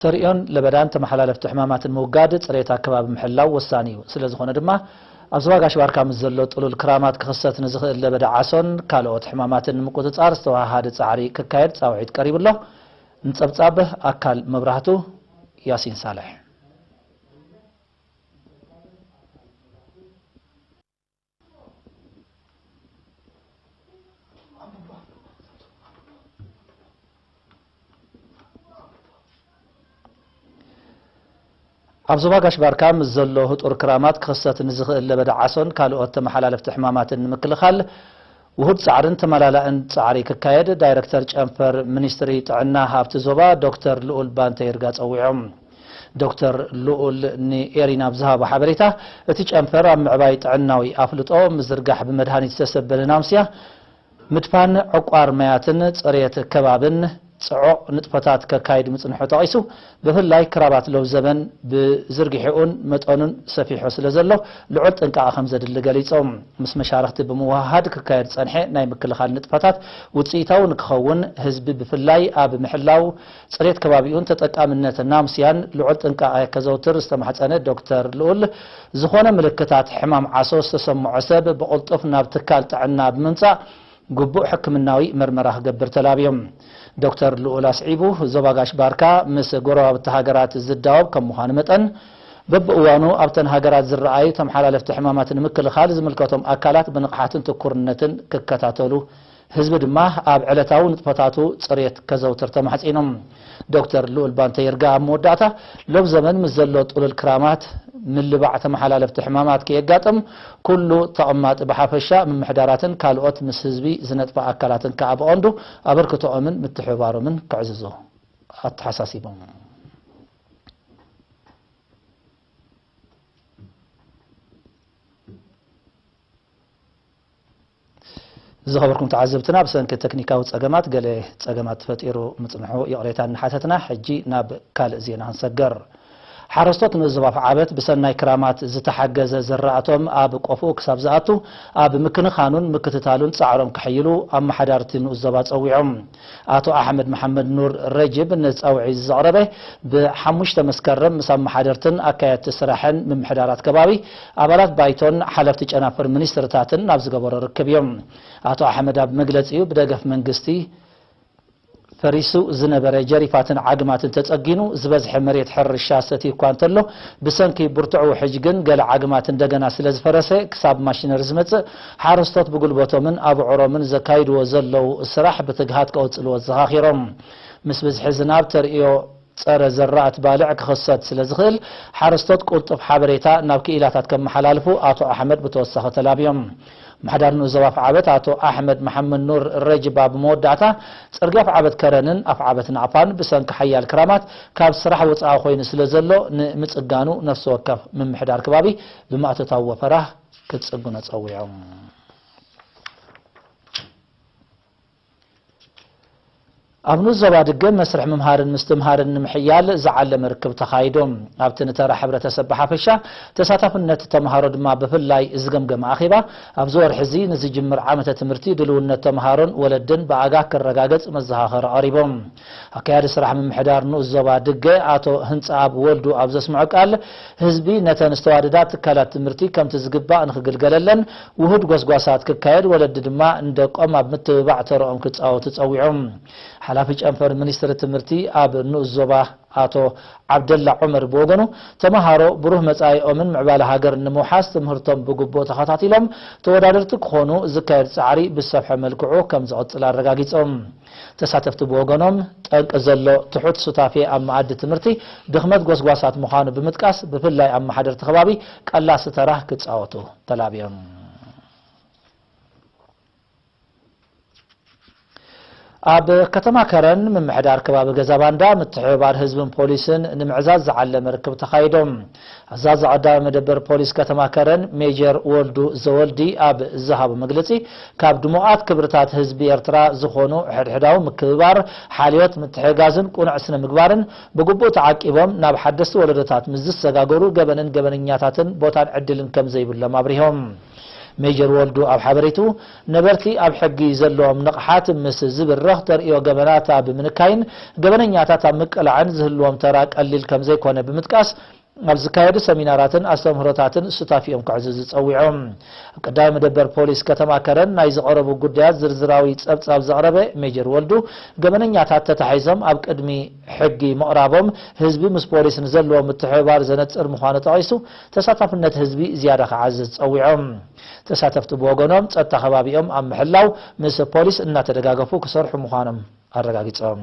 ተርእዮን ለበዳን ተመሓላለፍቲ ሕማማትን ምውጋድ፣ ጽሬት ኣከባቢ ምሕላው ወሳኒ እዩ። ስለ ዝኾነ ድማ፣ ኣብ ዞባ ጋሽ ባርካ ምስ ዘሎ ጥሉል ክራማት ክኽሰት ንዝኽእል ለበዳ ዓሶን ካልኦት ሕማማትን ንምቁጽጻር ዝተወሃሃደ ጻዕሪ ክካየድ ጻውዒት ቀሪቡ ኣሎ። ንጸብጻብ ኣካል መብራህቱ፣ ያሲን ሳልሕ። ኣብ ዞባ ጋሽ ባርካ ምስ ዘሎ ህጡር ክራማት ክኽሰት ንዝኽእል ለበዳ ዓሶን ካልኦት ተመሓላለፍቲ ሕማማትን ንምክልኻል ውሁድ ጻዕርን ተመላላእን ጻዕሪ ክካየድ ዳይረክተር ጨንፈር ሚኒስትሪ ጥዕና ኣብቲ ዞባ ዶክተር ልኡል ባንተ ይርጋ ጸዊዖም። ዶክተር ልኡል ንኤሪና ኣብ ዝሃቦ ሓበሬታ፣ እቲ ጨንፈር ኣብ ምዕባይ ጥዕናዊ ኣፍልጦ፣ ምዝርጋሕ ብመድሃኒት ዝተሰበነ ናምስያ፣ ምድፋን ዕቋር ማያትን ጽሬት ከባብን ጽዑቕ ንጥፈታት ከካይድ ምጽንሑ ጠቒሱ፣ ብፍላይ ክራማት ሎብ ዘበን ብዝርግሒኡን መጠኑን ሰፊሑ ስለ ዘሎ፣ ልዑል ጥንቃቐ ከም ዘድሊ ገሊጾም። ምስ መሻርኽቲ ብምውህሃድ ክካየድ ዝጸንሐ ናይ ምክልኻል ንጥፈታት ውጽኢታዊ ንክኸውን፣ ህዝቢ ብፍላይ ኣብ ምሕላው ጽሬት ከባቢኡን ተጠቃምነት ናምስያን ልዑል ጥንቃቐ ከዘውትር ዝተማሕጸነ ዶክተር ልኡል፣ ዝኾነ ምልክታት ሕማም ዓሶ ዝተሰምዖ ሰብ ብቕልጡፍ ናብ ትካል ጥዕና ብምምጻእ ግቡእ ሕክምናዊ መርመራ ክገብር ተላብዮም። ዶክተር ልኡል ኣስዒቡ፣ ዞባ ጋሽ ባርካ ምስ ጎረባብቲ ሃገራት ዝዳወብ ከም ምዃኑ መጠን፣ በብእዋኑ ኣብተን ሃገራት ዝረኣዩ ተመሓላለፍቲ ሕማማት ንምክልኻል ዝምልከቶም ኣካላት ብንቕሓትን ትኩርነትን ክከታተሉ፣ ህዝቢ ድማ ኣብ ዕለታዊ ንጥፈታቱ ጽሬት ከዘውትር ተማሕጺኖም። ዶክተር ልኡል ባንተ ይርጋ ኣብ መወዳእታ፣ ሎብ ዘመን ምስ ዘሎ ጥሉል ክራማት ምልባዕ ተመሓላለፍቲ ሕማማት ከየጋጥም፣ ኩሉ ተቐማጢ ብሓፈሻ፣ ምምሕዳራትን ካልኦት ምስ ህዝቢ ዝነጥፋ ኣካላትን ከኣ ብቐንዱ ኣበርክቶኦምን ምትሕብባሮምን ከዕዝዙ ኣተሓሳሲቦም። ዝኸበርኩም ተዓዘብትና፣ ብሰንኪ ተክኒካዊ ጸገማት ገለ ጸገማት ተፈጢሩ ምጽንሑ ይቕሬታ እናሓተትና፣ ሕጂ ናብ ካልእ ዜና ክንሰገር። ሓረስቶት ንኡስ ዞባ ኣፍዓበት ብሰናይ ክራማት ዝተሓገዘ ዝራእቶም ኣብ ቆፎ ክሳብ ዝኣቱ ኣብ ምክንኻኑን ምክትታሉን ጻዕሮም ከሐይሉ ኣመሓዳርቲ ንኡስ ዞባ ጸዊዖም። ኣቶ ኣሕመድ መሓመድ ኑር ረጅብ ነዚ ጻውዒት ዘቕረበ፣ ብሓሙሽተ መስከረም ምስ ኣመሓደርትን ኣካየድቲ ስራሕን ምምሕዳራት ከባቢ፣ ኣባላት ባይቶን ሓለፍቲ ጨናፍር ሚኒስትርታትን ናብ ዝገበሮ ርክብ እዮም። ኣቶ ኣሕመድ ኣብ መግለጺኡ፣ ብደገፍ መንግስቲ ፈሪሱ ዝነበረ ጀሪፋትን ዓግማትን ተጸጊኑ፣ ዝበዝሐ መሬት ሕርሻ ሰትዩ እኳ እንተሎ፣ ብሰንኪ ብርቱዕ ውሕጅ ግን ገለ ዓግማት እንደገና ስለ ዝፈረሰ፣ ክሳብ ማሽነሪ ዝመጽእ፣ ሓረስቶት ብጉልበቶምን ኣብዕሮምን ዘካይድዎ ዘለዉ ስራሕ ብትግሃት ክቕጽልዎ ዘኻኺሮም። ምስ ብዝሒ ዝናብ ተርእዮ ጸረ ዘራእቲ ባልዕ ክኽሰት ስለ ዝኽእል፣ ሓረስቶት ቅልጡፍ ሓበሬታ ናብ ክኢላታት ከመሓላልፉ ኣቶ ኣሕመድ ብተወሳኺ ተላብዮም። ምሕዳር ንኡስ ዞባ ኣፍዓበት ኣቶ ኣሕመድ መሓመድ ኑር ረጅብ ኣብ መወዳእታ፣ ጽርግያ ኣፍዓበት ከረንን ኣፍዓበት ናቕፋን ብሰንኪ ሓያል ክራማት ካብ ስራሕ ወጻኢ ኮይኑ ስለ ዘሎ፣ ንምጽጋኑ ነፍሲ ወከፍ ምምሕዳር ከባቢ ብማእቶታዊ ወፈራ ክጽግኖ ጸዊዖም። ኣብ ንኡስ ዞባ ድገ መስርሕ ምምሃርን ምስትምሃርን ንምሕያል ዝዓለመ ርክብ ተኻይዱ። ኣብቲ ንተራ ሕብረተሰብ ብሓፈሻ፣ ተሳታፍነት ተምሃሮ ድማ ብፍላይ ዝገምገመ ኣኼባ፣ ኣብዚ ወርሒ እዚ ንዝጅምር ዓመተ ትምህርቲ ድልውነት ተምሃሮን ወለድን ብኣጋ ክረጋገጽ መዘኻኸሪ ቀሪቦም። ኣካያዲ ስራሕ ምምሕዳር ንኡስ ዞባ ድገ ኣቶ ህንጻኣብ ወልዱ ኣብ ዘስምዖ ቃል፣ ህዝቢ ነተን ዝተዋደዳ ትካላት ትምህርቲ ከምቲ ዝግባእ ንክግልገለለን ውሁድ ጎስጓሳት ክካየድ፣ ወለዲ ድማ ንደቆም ኣብ ምትብባዕ ተረኦም ክጻወቱ ጸዊዖም። ሓላፊ ጨንፈር ሚኒስትሪ ትምህርቲ ኣብ ንኡስ ዞባ ኣቶ ዓብደላ ዑመር ብወገኑ፣ ተምሃሮ ብሩህ መጻኢኦምን ምዕባለ ሃገርን ንምውሓስ ትምህርቶም ብግቡእ ተኸታቲሎም ተወዳደርቲ ክኾኑ ዝካየድ ጻዕሪ ብዝሰፍሐ መልክዑ ከም ዝቕጽል ኣረጋጊጾም። ተሳተፍቲ ብወገኖም፣ ጠንቂ ዘሎ ትሑት ሱታፌ ኣብ መኣዲ ትምህርቲ ድኽመት ጎስጓሳት ምዃኑ ብምጥቃስ፣ ብፍላይ ኣመሓደርቲ ከባቢ ቀላሲ ተራ ክጻወቱ ተላብዮም። ኣብ ከተማ ከረን ምምሕዳር ከባቢ ገዛ ባንዳ ምትሕብባር ህዝብን ፖሊስን ንምዕዛዝ ዝዓለመ ርክብ ተኻይዶም። ኣዛዚ ቀዳማይ መደበር ፖሊስ ከተማ ከረን ሜጀር ወልዱ ዘወልዲ ኣብ ዝሃቦ መግለጺ፣ ካብ ድሙቓት ክብርታት ህዝቢ ኤርትራ ዝኾኑ ሕድሕዳዊ ምክብባር፣ ሓልዮት፣ ምትሕግጋዝን ቅኑዕ ስነ ምግባርን ብግቡእ ተዓቂቦም ናብ ሓደስቲ ወለዶታት ምስ ዝሰጋገሩ ገበንን ገበነኛታትን ቦታን ዕድልን ከም ዘይብሎም ኣብሪሆም። ሜጀር ወልዱ ኣብ ሓበሬቱ፣ ነበርቲ ኣብ ሕጊ ዘለዎም ንቕሓት ምስ ዝብረኽ ተርእዮ ገበናታ ብምንካይን ገበነኛታት ኣብ ምቅላዕን ዝህልዎም ተራ ቀሊል ከም ዘይኮነ ብምጥቃስ፣ ኣብ ዝካየዱ ሰሚናራትን ኣስተምህሮታትን ሱታፊኦም ክዕዝዙ ጸዊዖም። ኣብ ቀዳማይ መደበር ፖሊስ ከተማ ከረን ናይ ዝቐረቡ ጉዳያት ዝርዝራዊ ጸብጻብ ዘቕረበ ሜጀር ወልዱ፣ ገበነኛታት ተታሒዞም ኣብ ቅድሚ ሕጊ ምቕራቦም ህዝቢ ምስ ፖሊስ ንዘለዎ ምትሕብባር ዘነጽር ምዃኑ ጠቒሱ፣ ተሳታፍነት ህዝቢ ዝያዳ ክዓዝዝ ጸዊዖም። ተሳተፍቲ ብወገኖም ጸጥታ ከባቢኦም ኣብ ምሕላው ምስ ፖሊስ እናተደጋገፉ ክሰርሑ ምዃኖም ኣረጋጊጾም።